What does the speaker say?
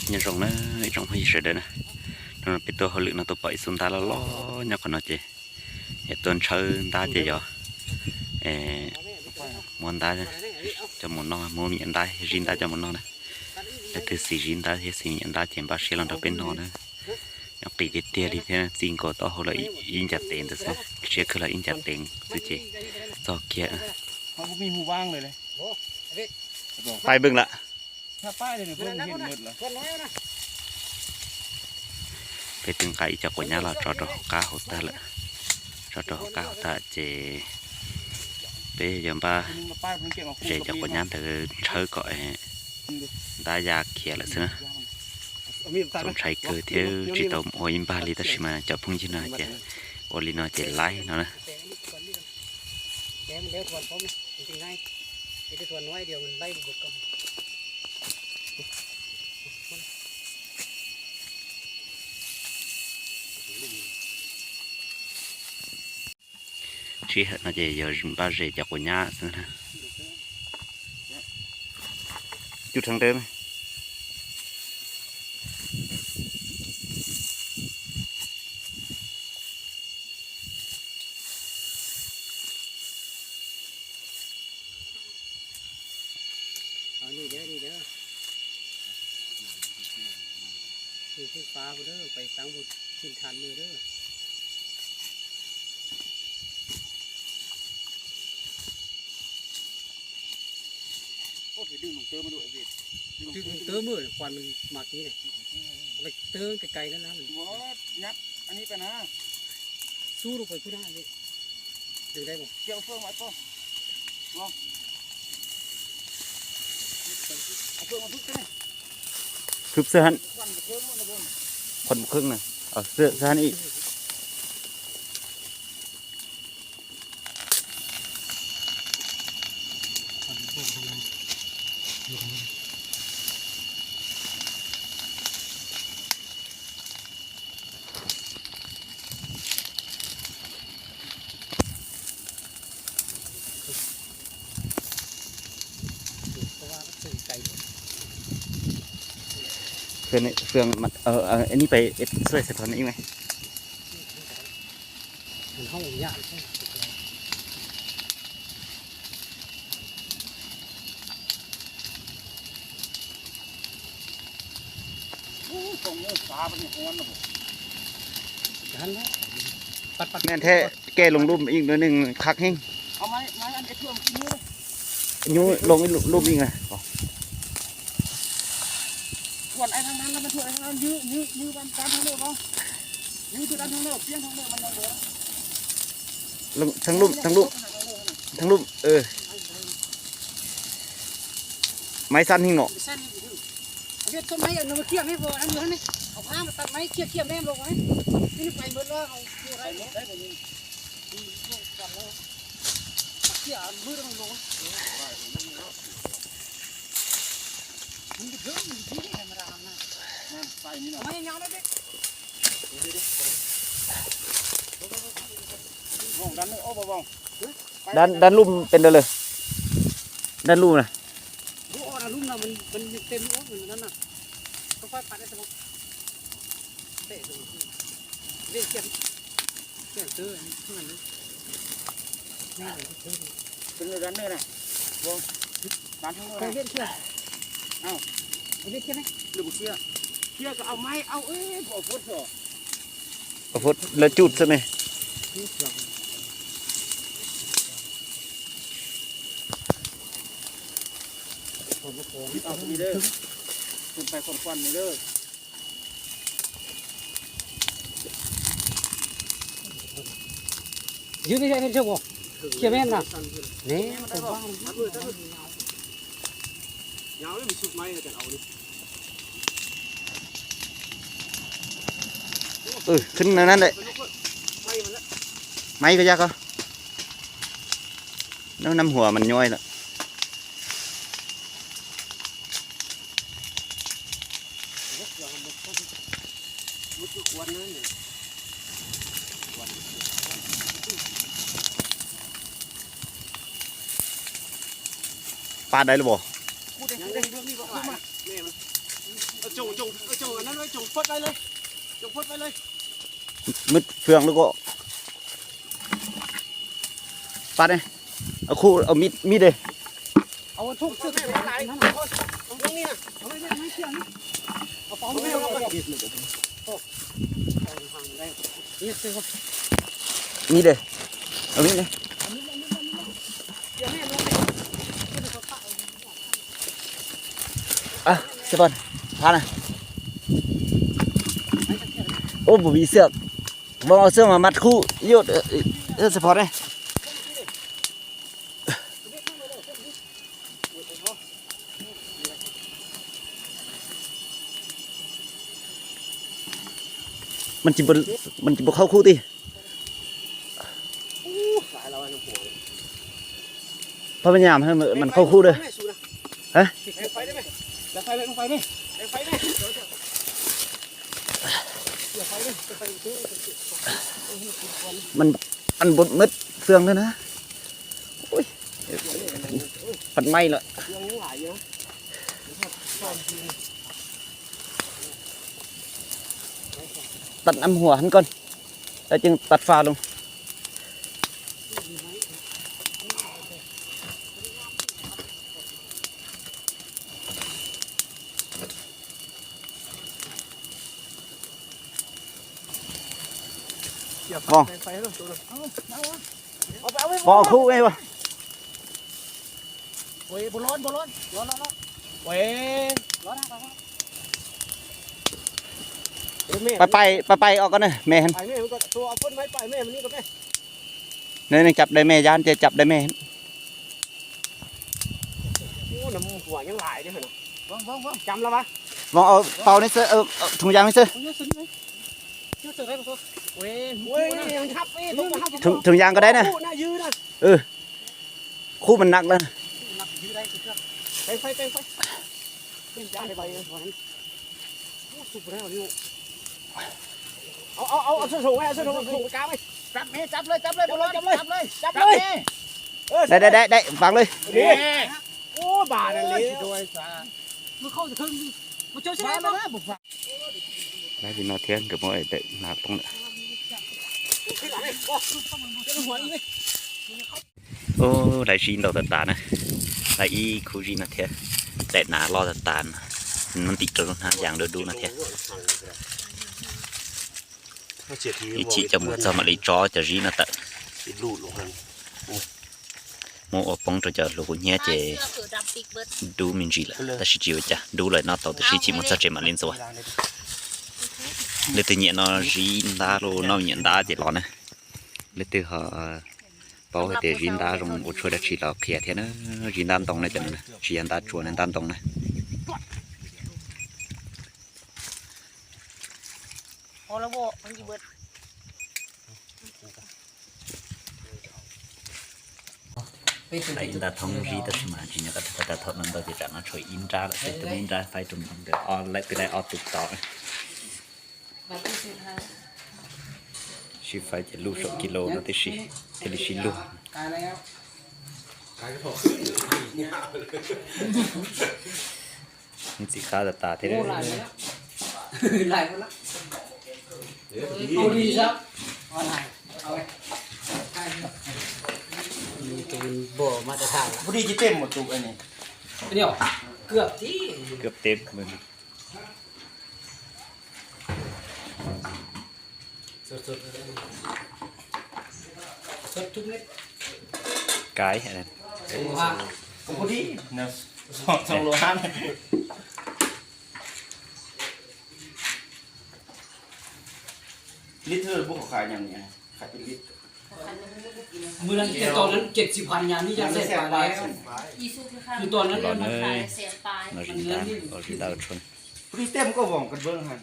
Nyob zoo na ib tsoom phooj ywg sawv daws na, hnub no peb tuaj hauj lwm no tuaj pom ib xub ntab loj loj nyob qhov no ces yog tuaj ntshawb ntab ces yog muab ntab coj mus noj, muab me nyuam ntab zib ntab coj mus noj na. Leej twg xis zib ntab thiab xis me nyuam ntab ces npaj siab los nrog peb noj na. Nyob qis tiag tiag li thiab txij nkaus taub hau los ib ncav teev ntawd xwb, siab khwv los ib ncav teev xwb ces txog kiag. Pais npwg lawm. Peb twb nqa ib co quav nyab los tso rau hauv qab hauv tag lawm, tso rau hauv qab hauv tag ces peb yuav npaj zes cov quav nyab ntawd ntshawb kom ntab ya khiav lawm xwb na. Txaus ntshai kawg thiab tsis tau ua ib npag li tab sis mas cov phooj ywg no hais tias ua li no ces laib no na. Sij hawm no ces yog npaj zes cov quav nyab xwb. Cub rheev ntev. Tawb maj, kwan mas mas kiv ne. Tawb kais kais na. Xub rau pais phwb na. Phwb xwb hab. Khuam khwb na. Xwb hab ib. Phương, Phương, mặt, ờ, ờ, anh ấy phải, phải xoay, xoay phần anh ấy. Nws thiaj ke loo lub ib nws qhab heev. Nyuj loo ib lub ib na. Thaj lub, thaj lub, thaj lub. Maiv xab heev no. Dab, dab lub pes ntawd lawm. Dab lub na. Lawv cub xwb ne. Ừ, khwb na nab lawm. Maiv koj yaj koj. Nab, nab huas mas nyuaj lawm. Pab dai lub os. Mid phương lub ko. Pab ne. Au khu, au mid, mid de. Mid de. Au mid ne. A, xib pon, phab na. Ub, bum bi xwb. Vau xwb mas mat khub, yus, xib pon ne. Mas tsis pub khau khub ti. Phab nyam mas khau khub de. Mas, mas mid phương thiab na. Bật máy lận. Tắt âm hỏa hẳn con. Tao chừng tắt pha luôn. Vau. Vau khub ej. Pais pais, pais pais os koj ne, me heev. Nws, nws cặp đôi me, Yan ces cặp đôi me. Vau, tau neb xwb, thùng Yan neb xwb. Thùng, thùng Yan koj deb na. Khub mas nặng lắm. Đây, đây, đây, đây, văng lên. Lawv li no thiab nkawd muab daim hnav poob lawm. Ub, lawv zib ntau tas tas na. Lawv ib khub zib no thiab. Daim hnav loj tas tas no. Nws ntim rau lub hnab yas dub dub no thiab. Ib chim coj mus txog mam li tso cov zib no tawm. Muab ua poob rau cov hluas kuv hnyiab ces dub me ntsis lawm, tab sis tsis ua cas, dub lawm noj tau, tab sis ib chim mus txog tsev mam li ntxuav. Leej twg nyiam noj zib ntab los noj me nyuam ntab ces los na. Leej twg ho paub hais tias zib ntab zoo ua tshuaj dab tsi los qhia thiab na. Zib ntab ntoo na, cov no tsis yog ntab tsuas na, ntab ntoo na. Ib ntab thoob zib tab sis mas tsis nyob qab tag, thaum no ntau ces tsam no tshuav ib nrab lawm, tej tus ib nrab faib rau ntawm ob lawm, twb laib ob tug tod. Sib faib ces luj saum kis lus no tib si thiaj li sib luag. Ntxim qab tas tas thiab. Pub dib ces tej mus tus ne. Cướp tiếp. Cái không có đi. Nó xong, xong luôn hát. Lít thưa bố có khai nhầm nhỉ? Khai cái lít. Mười lăm cái to lắm, jet xịt hoàn nhàn đi ra xe phải đấy. Cái to lắm. Lò nới, nó dính đá, nó dính đá ở trên. Đi tem có vòng cật vương hả?